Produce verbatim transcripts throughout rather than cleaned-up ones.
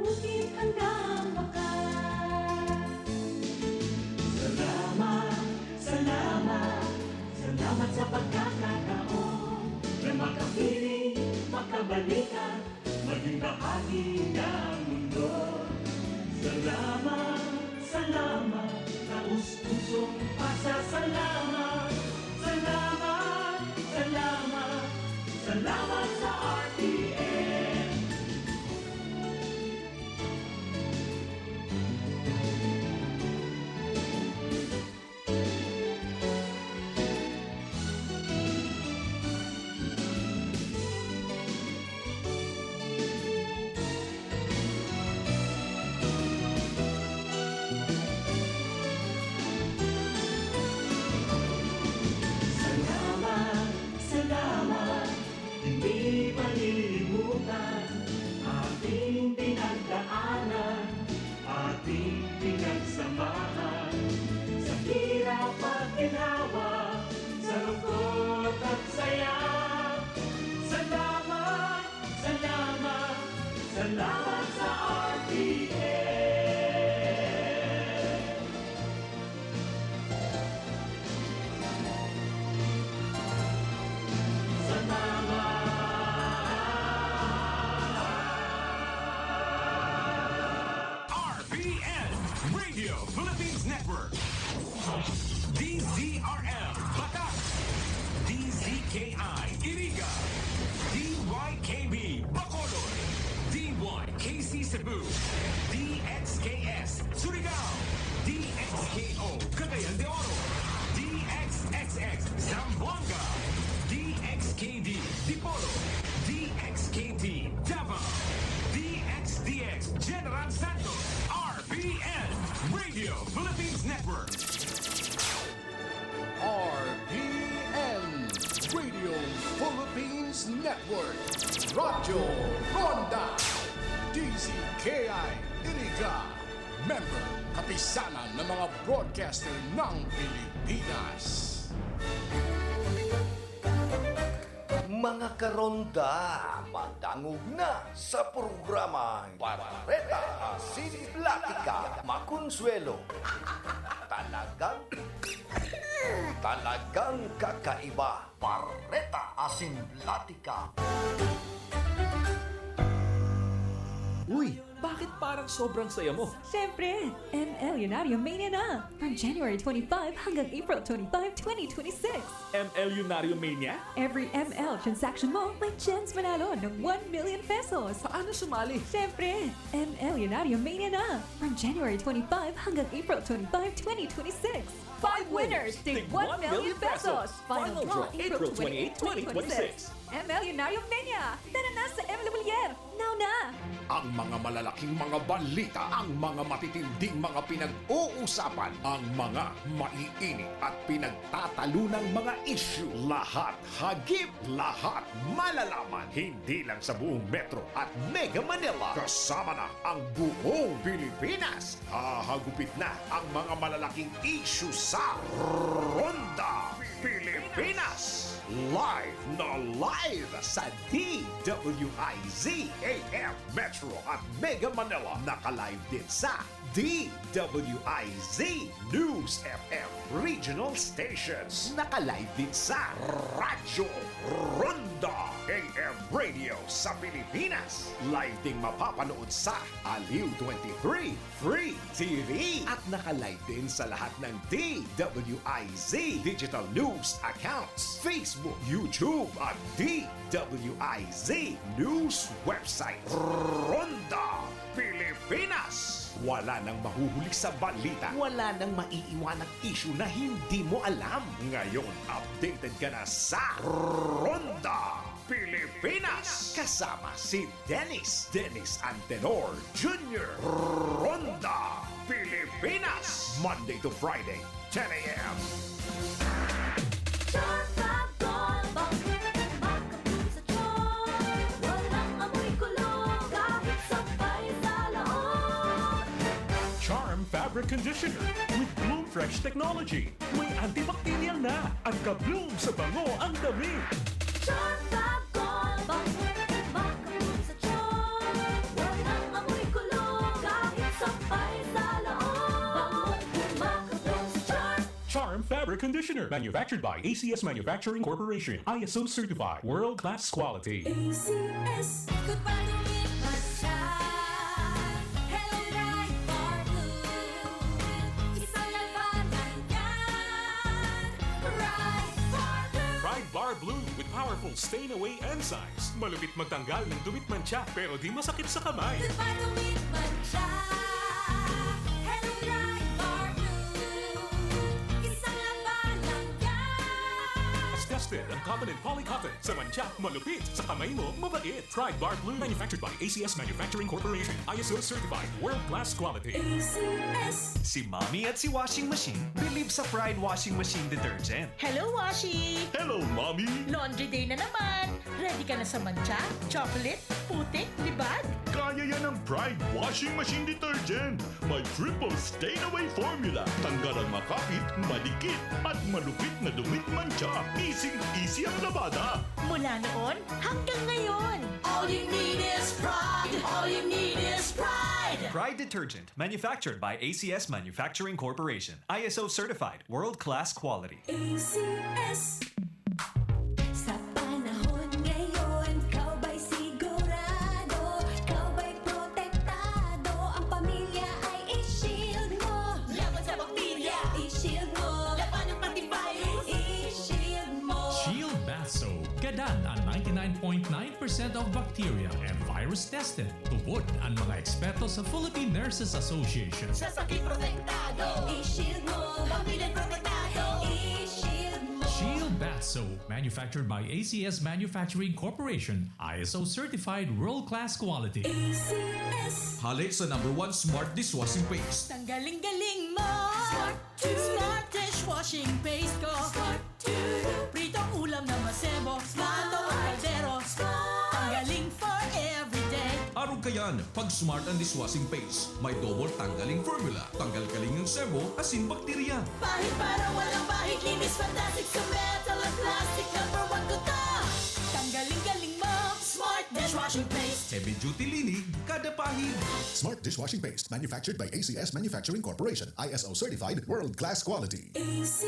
Bukid hanggang wakas. Salamat, salamat, salamat sa pagkakataon na makapiling, makabalikan, maging bahagi ng mundo. Salamat, salamat, taos-pusong pasasalamat. Salamat, salamat, salamat sa R T N. Salamat, salamat, hindi malilimutan ating pinagdaanan, ating pinagsamahan, sa hirap at ginhawa, sa lungkot at saya. Salamat, salamat, salamat sa R T N. Salamat. R P N, Radio Philippines Network. D Z R M, Batak. D Z K I, Iriga. D Y K B, Bacolod. D Y K C Cebu. D X K S, Surigao. D X K O, Cagayan de Oro. D X X X, Zamboanga. D X K D, Dipolog. D X K T, Davao. D X D X, General Santos. R P N, Radio Philippines Network. R P N, Radio Philippines Network. Radyo Ronda. D Z K I Iriga. Member, Kapisanan ng mga Broadcaster ng Pilipinas. Mga karonda, madangog na sa programang Bareta Asin Platika Makonsuelo. Talagang, talagang kakaiba. Bareta Asin Platika. Uy, bakit parang sobrang saya mo? Siyempre, M L Lunario Mania na! From January twenty-five hanggang April twenty-five, twenty twenty-six. M L Lunario Mania? Every M L transaction mo, may chance manalo ng one million pesos. Paano sumali? Siyempre, M L Lunario Mania na! From January twenty-five hanggang April twenty-five, twenty twenty-six. Five winners, tig one million pesos. Final draw, April twenty-eight, twenty twenty-six. M L Lunario Mania! Tara na sa M L Lumiere! Now na! Ang mga malalaking mga balita, ang mga matitinding mga pinag-uusapan, ang mga maiinit at pinagtatalunang mga issue, lahat hagip, lahat malalaman, hindi lang sa buong Metro at Mega Manila. Kasama na ang buong Pilipinas. Hahagupit na ang mga malalaking issue sa Ronda Pilipinas. Live na live sa D W I Z A M Metro at Mega Manila. Naka-live din sa D W I Z News F M Regional Stations. Naka-live din sa Radyo Ronda A M Radio sa Pilipinas. Live ding mapapanood sa Aliw twenty-three Free T V. At naka-live din sa lahat ng D W I Z Digital News Accounts, Facebook, YouTube, at D W I Z News Website. Ronda Pilipinas! Wala nang mahuhuli sa balita. Wala nang maiiwanang issue na hindi mo alam. Ngayon, updated ka na sa Ronda Pilipinas! Kasama si Dennis, Dennis Antenor Junior. Ronda Pilipinas! Monday to Friday, ten A M. Charm Fab Gold Box, makabloom sa charm. Walang amoy kulog, kahit sampay sa loob. Charm Fabric Conditioner with Bloom Fresh Technology. May antibacterial na at ka-bloom sa bango ang damit. Charm Fab Gold Box, makabloom sa charm. Walang amoy kulog. Conditioner, manufactured by A C S Manufacturing Corporation, I S O certified, world-class quality. A C S. Goodbye to it, mantsa. Hello, Pride Bar Blue. Isang labanan yan. Pride Bar Blue. Pride Bar Blue with powerful stain away enzymes. Malupit magtanggal ng dumi at mantsa pero di masakit sa kamay. Goodbye to it, mantsa. Hello, Pride Bar Blue. Isang labanan yan. Tested ang cotton and poly cotton. Sa mantsa, malupit. Sa kamay mo, mabait. Pride Bar Blue. Manufactured by A C S Manufacturing Corporation. I S O certified. World class quality. A C S. Si Mommy at si Washing Machine believe sa Pride Washing Machine Detergent. Hello, Washi! Hello, Mommy! Laundry day na naman! Ready ka na sa mantsa, chocolate, putik, libag? Kaya yan ng Pride Washing Machine Detergent. May triple stain away formula. Tanggal ang makapit, madikit, at malupit na dumi at mantsa. Easy-easy ang labada. Mula noon hanggang ngayon! All you need is pride. All you need is pride. Pride Detergent, manufactured by A C S Manufacturing Corporation. I S O certified, world-class quality. A C S. Sa panahon ngayon, ikaw ba'y sigurado? Ikaw ba'y protektado? Ang pamilya ay i-shield mo. Laban sa bakterya, i-shield mo. Laban ng antivirus, i-shield mo. Shield Bath Soap. Gadan ang ninety-nine point nine percent of bacteria and virus tested. Tubod ang mga eksperto sa Philippine Nurses Association. Sa sakit protektado, i-shield mo. Pamilya protektado, i-shield mo. Shield Bath Soap, manufactured by A C S Manufacturing Corporation, I S O certified world-claess quality. A C S. Hale sa number one smart dishwashing paste. Tanggaling-galing mo! Smart. Smart dishwashing paste ko! Smart. Pritong ulam na masebo, plato o kaldero. Ang galing for everyday. Arog kayan, pag smart ang dishwashing paste. May double tanggaling formula. Tanggal kaling ang sebo, asin bakterya. Pahid para walang bahid, linis fantastic sa metal at plastic. Number one ko to. Tanggaling-galing mo! Smart dishwashing paste. Heavy duty linig, kada pahid. Smart dishwashing paste, manufactured by A C S Manufacturing Corporation, I S O certified, world class quality. A C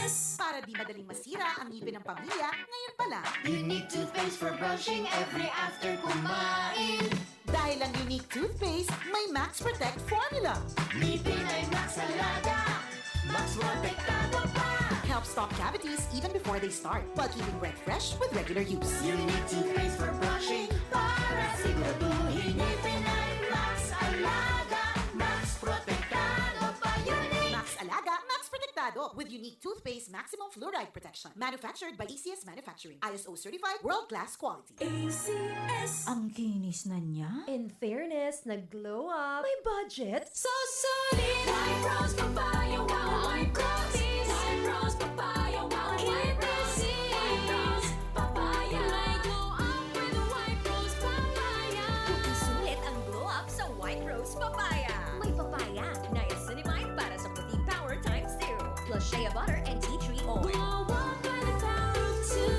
S. Para di madaling masira ang ngipin ng pamilya, ngayon pa lang. Unique toothpaste for brushing every after kumain. Dahil ang Unique Toothpaste may Max Protect Formula. Ngipin ay Max Alaga. Max Protektado pa. Helps stop cavities even before they start, while keeping breath fresh with regular use. Unique toothpaste for brushing para siguraduhin ngipin ay Max Alaga. Max Protektado pa. Unique. Max Alaga, Max Protektado, with Unique Toothpaste Maximum Fluoride Protection. Manufactured by A C S Manufacturing. I S O certified, world-class quality. A C S. Ang kinis na niya. In fairness, nag-glow up. May budget. So solid. White Rose Papaya, wow, white rose. White Rose Papaya, wow, white rose. White Rose Papaya. May glow up with White Rose Papaya. Sulit ang glow up sa White Rose Papaya. May papaya, niacinamide para sa puting power times two. Plus shea butter and tea tree oil. Glow up with the power of two.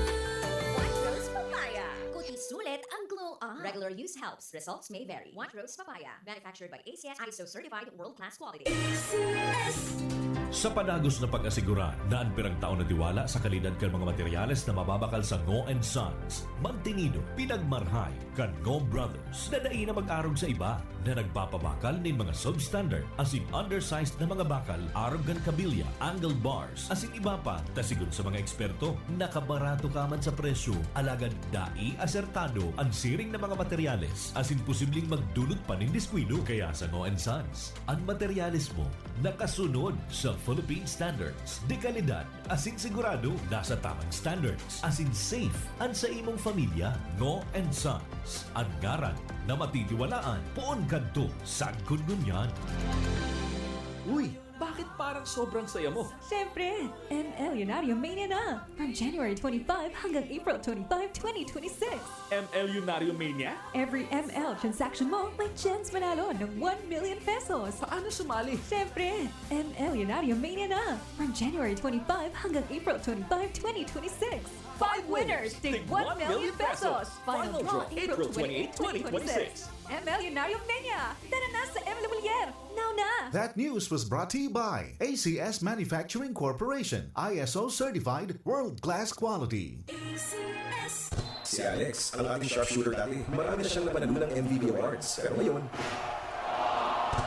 White Rose Papaya. Kuti sulit ang glow up. Regular use helps. Results may vary. White Rose Papaya. Manufactured by A C S, I S O certified, world class quality. Sa padagos na pag-asigura na an pirang taon na tiwala sa kalidad kan mga materyales na mababakal sa Ngo and Sons, magtinido, pinagmarhay kan Ngo Brothers na dai na mag-arog sa iba na nagpapabakal nin mga substandard asin undersized na mga bakal arog kan kabilya, angle bars, asin iba pa, ta sigon sa mga eksperto, nakabarato ka man sa presyo, alagad dai asertado an siring na mga materyales asin posibleng magdulot pa nin diskuido. Kaya sa Ngo and Sons, an materyales mo nakasunod sa Philippine standards de kalidad asin sigurado nasa tamang standards asin safe an sa imong pamilya. Ngo and Sons, an ngaran na matitiwalaan poon kadto sagkod ngunyan. Uy, bakit parang sobrang saya mo? Siyempre, M L Yunaryo Mania na! From January twenty-five hanggang April twenty-five, twenty twenty-six. M L Yunaryo Mania? Every M L transaction mo may chance manalo ng one million pesos. Paano sumali? Siyempre, M L Yunaryo Mania na! From January twenty-five hanggang April twenty-five, twenty twenty-six. Five winners, tig one million pesos. Final draw, April twenty-eight, twenty twenty-six. M L Yunaryo Mania! Tara na sa M L Bullier! Now na! That news was brought to you by A C S Manufacturing Corporation, I S O certified, world-class quality. Si Alex, ang ating sharpshooter dati, marami na siyang napanalunang M V P awards. Pero ngayon,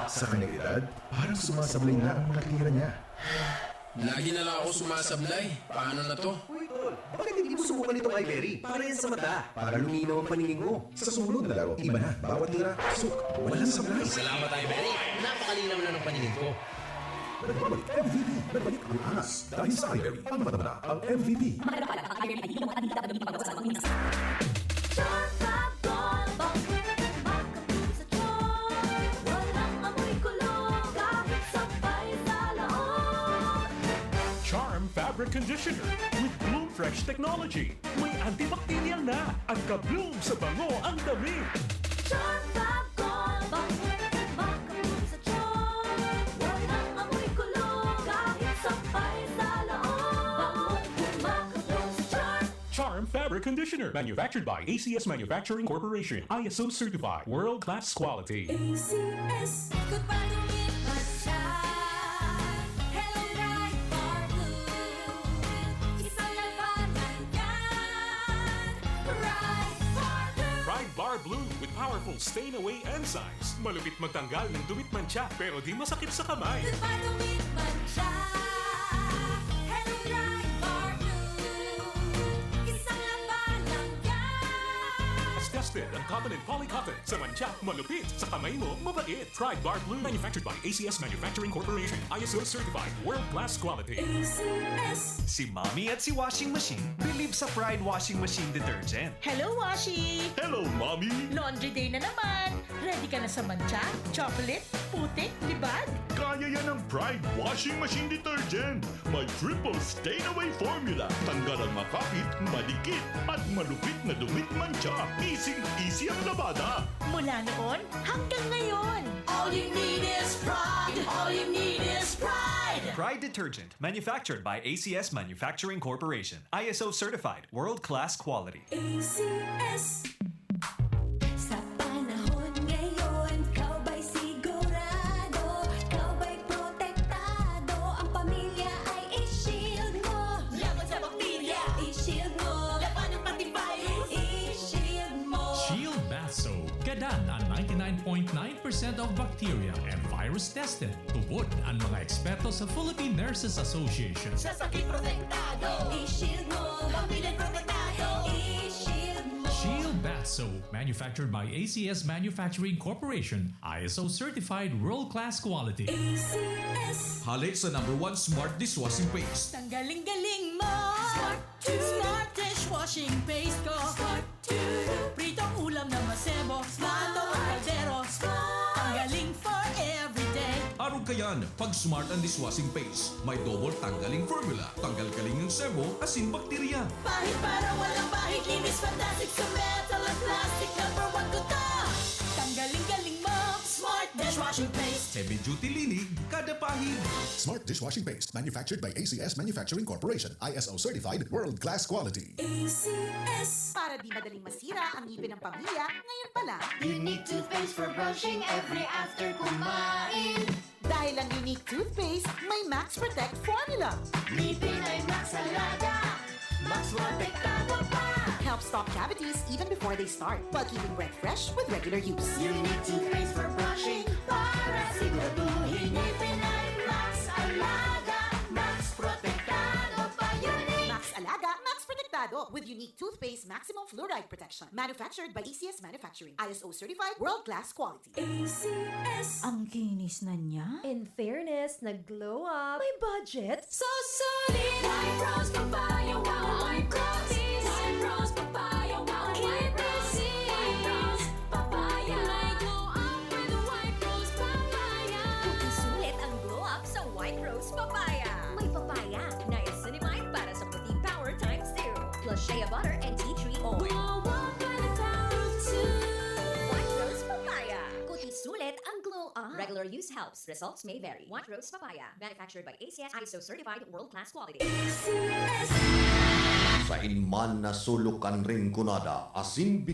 sa kanyang edad, parang sumasablay na ang mga tira niya. Lagi na lang ako sumasablay. Paano na to? Uy, tol, bakit hindi mo subukan itong Iberry? Para yan sa mata. Para luminaw ang paningin mo. Sa sumunod na laro, iba na. Bawat tira, suk, walang sablay. Salamat, Iberry. Napakalinaw na ng paningin ko. Nagbabalik M V P, nagbalik ang angas. Dahil sa Iberry, ang mata mo na ang M V P. Charm Fab Gold, bakit makapul sa charm? Walang amoy kulog, kahit sabay sa loob. Charm Fabric Conditioner with Bloom Fresh Technology. May antibacterial na. Ang ka-bloom sa bango ang damit. Charm Fab Gold, bakit makapul sa charm? Walang amoy kulog, kahit sabay sa loob. Bangong kumakapul sa charm. Charm Fabric Conditioner. Manufactured by A C S Manufacturing Corporation. I S O certified. World class quality. A C S. Goodbye to me, Masha. Hello, Bright Bar Blue. Isang labanan yan. Bright Bar Blue. Pride Bar Blue with powerful stain away enzymes. Malupit magtanggal ng dumi't mantsa pero di masakit sa kamay. Goodbye to me, Masha. Hello, Bright Bar Blue. Isang labanan yan. Tested ang cotton and polycotton. Sa mantsa, malupit. Sa kamay mo, mabait. Pride Bar Blue. Manufactured by A C S Manufacturing Corporation. I S O certified. World class quality. A C S. Si Mommy at si Washing Machine bilib sa Pride Washing Machine Detergent. Hello, Washi! Hello, Mommy! Laundry day na naman! Ready ka na sa mantsa, chocolate, putik, libag? Kaya yan ng Pride Washing Machine Detergent. May triple stain away formula. Tanggal ang makapit, madikit, at malupit na dumi't mantsa. Easy-easy ang labada. Mula noon hanggang ngayon! All you need is pride. All you need is pride. Pride Detergent, manufactured by A C S Manufacturing Corporation. I S O certified, world-class quality. A C S. Sa panahon ngayon, ikaw ba'y sigurado? Ikaw ba'y protektado? Ang pamilya ay i-shield mo. Laban sa bakterya, i-shield mo. Laban ng pati virus, i-shield mo. Shield Bath Soap. Gadan ang ninety-nine point nine percent of bacteria and virus tested. Tubod ang mga eksperto sa Philippine Nurses Association. Sa sakit protektado, i-shield mo. Pamilya protektado, i-shield mo. Shield Bath Soap, manufactured by A C S Manufacturing Corporation, I S O certified world-class quality. A C S. Hale sa number one smart dishwashing paste. Tanggaling-galing mo! Smart! Smart dishwashing paste ko! Smart! Pritong ulam na masebo, plato o kaldero. Ang galing for everyday. Arog kayan, pag smart ang dishwashing paste, may double tanggaling formula, tanggal kaling ng sebo, asin bakterya. Pahid para walang bahid, linis fantastic sa metal at plastic, number one ko to. Tanggaling-galing mo, Smart dishwashing paste. Heavy duty linig, kada pahid. Smart dishwashing paste, manufactured by A C S Manufacturing Corporation, I S O certified, world-class quality. A C S. Para di madaling masira ang ngipin ng pamilya, ngayon pa lang. Unique toothpaste for brushing every after kumain. Dahil ang Unique Toothpaste may Max Protect Formula. Ngipin ay Max Alaga, Max Protektado pa. Helps stop cavities even before they start, while keeping breath fresh with regular use. Unique Toothpaste for brushing para siguraduhin ngipin ay Max Alaga, Max Protektado pa. Unique! Max Alaga, Max Protektado with Unique Toothpaste Maximum Fluoride Protection. Manufactured by A C S Manufacturing. I S O certified, world-class quality. A C S. Ang kinis na niya. In fairness, nag-glow up. May budget. So solid! White Rose Papaya, wow! White Rose! White Rose Papaya, wow! White Rose! White Rose Papaya! May glow up with White Rose Papaya! Sulit ang glow up sa White Rose Papaya. May papaya, niacinamide para sa puting power times two. Plus shea butter and tea tree oil. Glow up with the power of two. White Rose Papaya. Kuti sulit ang glow up. Regular use helps. Results may vary. White Rose Papaya. Manufactured by A C S, I S O certified, world-class quality. Sain man na sulok kan Rinconada, asin